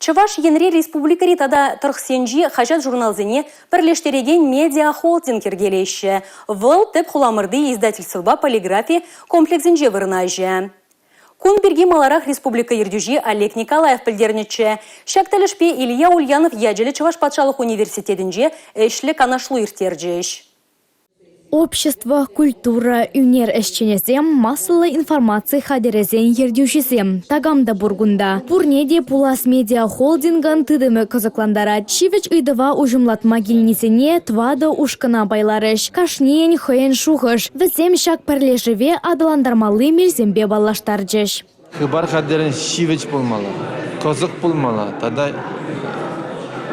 Чӑваш Енре республикӑри тата тӑрӑхсенчи хаҫат-журналсене пӗрлештерекен медиахолдинг йӗркелеҫҫӗ. Вӑл тӗп хуламӑрти издательствӑпа полиграфи комплексӗнче вырнаҫӗ. Кун пирки маларах республика ертӳҫи Олег Николаев пӗлтернӗччӗ. Ҫак тӗлӗшпе Илья Ульянов ячӗллӗ Чӑваш патшалӑх университетӗнче ӗҫлӗ канашлу ирттерчӗҫ. Общество, культура, ӳнер ӗҫченӗсем, массӑллӑ информаци хатӗрӗсен ертӳҫисем такам та пур кунта. Пурне те пулас медиахолдингӑн тытӑмӗ кӑсӑклантарать. Ҫивӗч ыйтӑва уҫӑмлатма килнисене тӑватӑ ушкӑна пайларӗҫ. Кашнийӗн хӑйӗн шухӑш. Вӗсем ҫак пӗрлешӗве аталантармалли мелсемпе паллаштарчӗҫ. Хыпар хатӗрӗн ҫивӗч пулмалла, кӑсӑк пулмалла тата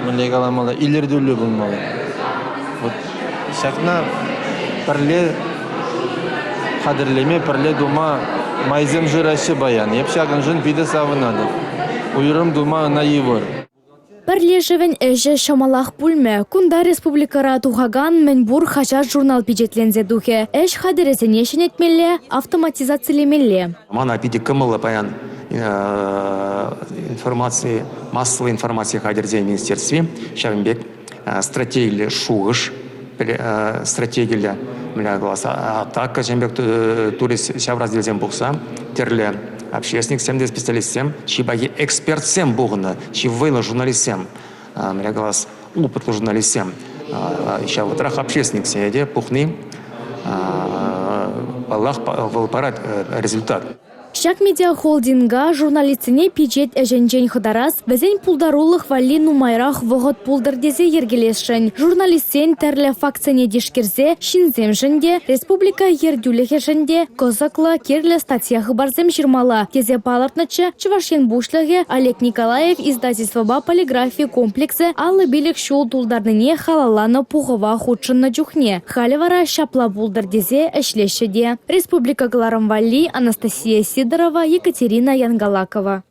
мӗнле каламалла, илӗртӳллӗ пулмалла. Вот ҫакна пӗрле хатӗрлеме, пӗрле тума майсем шыраҫҫӗ паян. Эп ҫакӑншӑн питӗ савӑнатӑп. Уйрӑм тума ӑна йывӑр. Пӗрлешӗвӗн ӗҫӗ ҫӑмӑлах пулмӗ. Кунта республикӑра тухакан мӗн пур хаҫат-журнал пичетленсе тухӗ. Ӗҫ хатӗрӗсене ҫӗнетмелле, автоматизацилемелле. Мана питӗ кӑмӑллӑ паян информаци, массӑллӑ информаци хатӗрӗсен министерстви ҫавӑн пек стратегиллӗ шухӑш, стратегиллӗ атака ҫавӑн пек турист ҫав разделсем пухса тӗрлӗ общественниксем те специалистсем, чи пахи экспертсем пухӑннӑ, чи вӑйлӑ журналистсем, мӗнле калас, опытлӑ журналистсем, ҫав вӑхӑтрах общественниксене те пухни, паллах, вӑл парать результат. Ҫак медиахолдинга журналистсене пичет ӗҫӗнчен хӑтарас, вӗсен пултарулӑх валли нумайрах вӑхӑт пултӑр тесе йӗркелесшӗн. Журналистсен тӗрлӗ фактсене тишкерсе ҫынсемшӗн те, республика ертӳлӗхӗшӗн те кӑсӑклӑ, кирлӗ статья-хыпарсем ҫырмалла, тесе палӑртнӑччӗ Чӑваш Ен Пуҫлӑхӗ Олег Николаев издательствӑпа полиграфи комплексӗ 55 ҫул тултарнине халалланӑ пухӑва хутшӑннӑ чухне. Халӗ вара ҫапла пултӑр тесе ӗҫлеҫҫӗ те. Республика кӑларӑм валли Анастасия Сидорова, Екатерина Янгалакова.